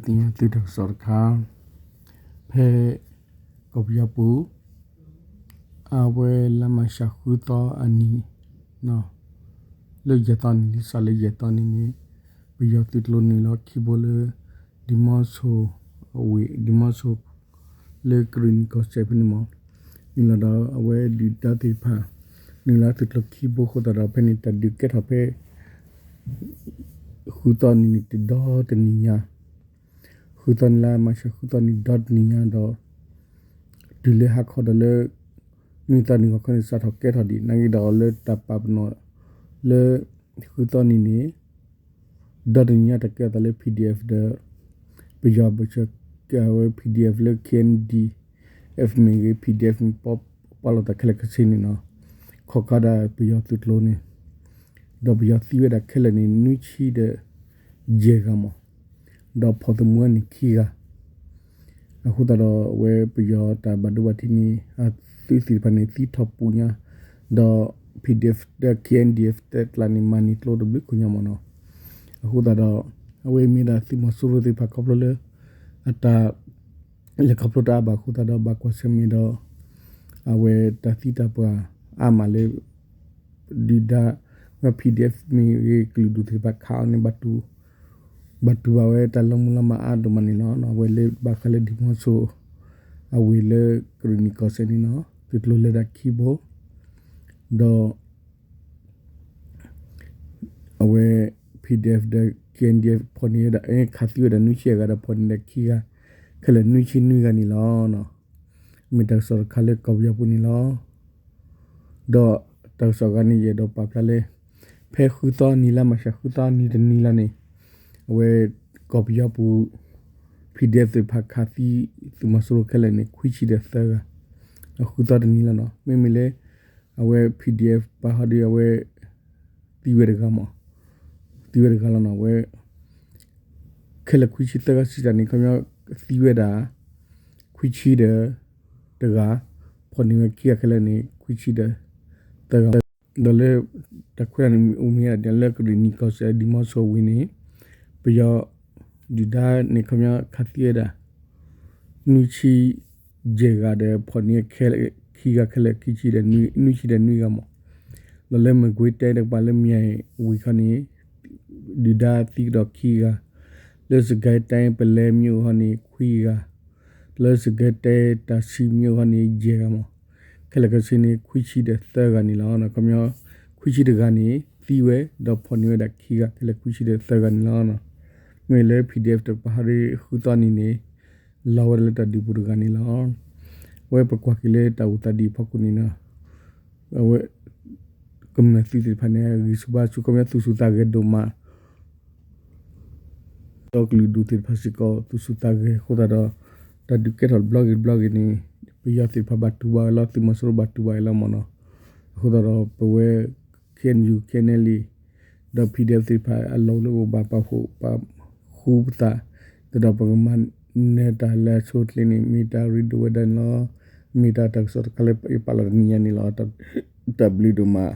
သုတၢ်ကစီၣ်တခါ, ဖဲကီၢ်ပယီၤပူၤ အဝဲလါမၢ်ၡးဃုသီအနံၤ လၢယဲၢ်သီနံၤ လံစးလၢယဲၢ်သီနံၤန့ၣ် ပယီၤသုးကျိၤနုာ်လီၤခံဘိလၢ ဒံမီဆိ အဝ့ၢ် ဒံမီဆိ လၢကရ့ၣ်နံၣ်ကီၢ်စဲၣ်ဖဲန့ၣ်မး, နုာ်လီၤဒီးအဝဲဒုၣ်ဒါသ့ၣ်တဖၣ် နုာ်လီၤသုးကျိၤခံဘိအဃိသတးဒီး ဖဲန့ၣ်တၢ်ဒုးကဲထီၣ်ဖဲ ဃုသီနံၤန့ၣ် တဒီတနံၤညါ, ဃုသီနံၤလါမၢ်ၡး ဃုသီနံၤဒီတနံၤညါဒီး တုၤလၢဟါခီဒီးလၢ နွံသီနံၤဂီၤခီန့ၣ် စးထီၣ်ကဲထီၣ်ဒံး နာ်က့ဒီးလၢတၢ်ပာ်ပနီၣ် လၢ ဃုသီနံၤန့ၣ် ဒီတနံၤညါတၢ်ကဲထီၣ်သးလၢ PDF ဒီး ပယီၤဘၢၣ်စၢၤ ကဲဝဲ PDF လၢ KNDF မ့ၢ်ဂ့ၤ PDF မ့ၢ်ပာ်လီၤသးခဲလၢာ်ခဲဆ့န့ၣ်နီၤ, ခီၣ်ခါဒၣ်ပယီၤသုးကျိၤန့ၣ်, ဒီးပယီၤသံဝဲဒၣ်ခဲလၢာ်န့ၣ် နွံဆံဒီးယဲၢ်ဂၤမး, ဒီးဖီၣ်သမူဝဲန့ၣ်ခံဂၤ အဃိသတးဒီး အဝဲပယီၤတၢ်ဘၣ်ဒိဘၣ်ထံးန့ၣ် အသုးသ့ၣ်တဖၣ်န့ၣ် သံထီၣ်ပူၤညါ, ဒီး PDF ဒီး KNDF တကျါန့ၣ် မၤန့ၢ်ကျိတဘျုးခိၣ်ညါမးနီၤ, အဃိသတးဒီး အဝဲမ့ၢ်ဒၣ်သုးမီၤစိရိၤသ့ၣ်တဖၣ်ခီဖျိလၢ အတၢ် လဲၤခီဖျိတၢ်အါဘၣ်အဃိသတးဒီး ဘၣ်ကွၢ်ဆၢၣ်မဲာ်ဒီး အဝဲတၢ်သံတၢ်ပှၢ်အါမးလၢ ဒုၣ်ဒါ PDF မ့ၢ်ဂ့ၤ ကလုာ်ဒူၣ်သ့ၣ်တဖၣ်ခးအီၤန့ၣ် ဘၣ်တူၢ်ဘၣ်ဝဲတၢ်လီၤမုၢ်လီၤမၢ်အါဒိၣ်မးန့ၣ်လီၤ. အဝဲလၢဘၣ်ဃးလၢဒံမီဆိ အဝ့ၢ်လၢကရ့ၣ်နံၣ်ကီၢ်စဲၣ်န့ၣ်နီၤ သုးကျိၤလဲၤဒၣ်ခံဘိ ဒီး အဝဲ PDF ဒီး KNDF ဖီၣ်န့ၢ်ဝဲဒၣ် ခးသံဝဲဒၣ်နွံဆံယဲၢ်ဂၤဒီးဖီၣ်န့ၢ်ဒၣ်ခံဂၤ ခဲလၢာ်နွံဆံနွံဂၤန့ၣ်လီၤ. မ့ၢ်တၢ်ကစီၣ်တခါလၢကီၢ်ပယီၤပူၤန့ၣ်လီၤ. ဒီးတၢ်ကစီၣ်အဂၤန့ၣ် ယအဲၣ်ဒိးပာ်ဖျါလၢ ဖဲဃုသီနံၤလါမၢ်ၡးဃုသီနံၤတနံၤလီၤန့ၣ် အဝဲကီၢ်ပယီၤပူၤ PDF သ့ၣ်တဖၣ်ခးသံ သုးမီၤစိရိၤခဲလၢာ်န့ၣ် ခွံဆံဒီးသၢဂၤ အဃုသီတနံၤလီၤနီၤ. မ့မ့ၢ်လၢ အဝဲ PDF ပာ်ဟီဒ်အဝဲ သံဝဲတဂၤမး သံဝဲတဂၤလီၤနီၤ. အဝဲ ခဲလၢာ်ခွံဆံသၢဂၤစံးတၢ်န့ၣ် ခီပညီ သံဝဲဒၣ် ခွံဆံဒီး တဂၤ ဖီၣ်န့ၢ်ဝဲခံဂၤခဲလၢာ်န့ၣ် ခွံဆံဒီး သၢဂၤ ဒီးလၢ တၢ်ခွဲးတၢ်ယာ်န့ၣ် အိၣ်မ့ၢ်ဒၣ်လၢကရ့ၣ်နံၣ်ကီၢ်စဲၣ်ဒံမီဆိဝ့ၢ်န့ၣ် ပယီၤ ဒုၣ်ဒါန့ၣ် ခီပညီ ခးသံဝဲဒၣ် နွံဆံ ယဲၢ်ဂၤဒီး ဖီၣ်န့ၢ်ခံဂၤခဲလၢာ် ခံဆံဒီး နွံဆံဒီးနွံဂၤမး ဒီးလၢမကွ့ၤတဲတကပၤ လၢမၠဲၣ်ဝ့ၢ်ခီန့ၣ် ဒုၣ်ဒါသံကဒီးခံဂၤ, လၢစကဲတဲပလဲမ့ၢ်အိၣ်ခီန့ၣ် ခွံဂၤ, လၢစကဲတဲတၢ်ဆံမ့ၢ်အိၣ်ခီန့ၣ် ယဲၢ်ဂၤမး, ခဲလၢာ်ခဲဆ့န့ၣ် ခွံဆံဒီးသၢဂၤန့ၣ်လီၤ. ခီပညီ ခွံဆံတဂၤန့ၣ် သံဝဲ ဒီးဖီၣ်န့ၢ်ဝဲဒၣ်ခံဂၤ ခဲလၢာ်ခွံဆံဒီးသၢဂၤန့ၣ်လီၤ. မ့ၢ်လၢ PDF တကပၤဟီဒီး ဃုသီနံၤန့ၣ် လီၤဝဲဒၣ်လၢတၢ်ဒုးပူၤတဂၤန့ၣ်လီၤ. အဝဲပကွၢ်က့ၤလၢတၢ်အိၣ်သးဒ်အံၤအဖီခိၣ်န့ၣ် အဝဲ ကမျၢၢ်သုးသ့ၣ်တဖၣ်န့ၣ် ဂံၢ်ဆူၣ်ဘါဆူၣ် ခီပညီသူၣ်ဆူၣ်သးဂဲၤဒိၣ်မး ဒီးကလုာ်ဒူၣ်သ့ၣ်တဖၣ်စ့ၢ်ကီး သူၣ်ဆူၣ်သးဂဲၤအဃိသတးဒီး တၢ်ဒုးကဲထီၣ်တဘျီဂ့ၤတဘျီဂ့ၤန့ၣ် ပယီၤသ့ၣ်တဖၣ်ဘၣ်တူၢ်ဘၣ်ဝဲလီၤ သုးမီၤစိရိၤဘၣ်တူၢ်ဘၣ်ဝဲလီၤမးနီၤ. အဃိသတးဒီး ပဝဲ KNU KNLA ဒီး PDF သ့ၣ်တဖၣ်အလီၢ်လၢပဘၣ်ပာ်ဖှိၣ်ပာ်ဃူပသး ဒီးပကမၤနၢၤတၢ်လၢအဆိအချ့န့ၣ် မ့ၢ်တၢ်ရ့ဒိၣ်ဝဲဒၣ်န့ၣ်လီၤ. မ့ၢ်တၢ်တၢ်ကစီၣ်တခါလၢယပာ်လီၤတနံၤညါန့ၣ်လီၤ. တၢ်ဘျုးဒိၣ်မး.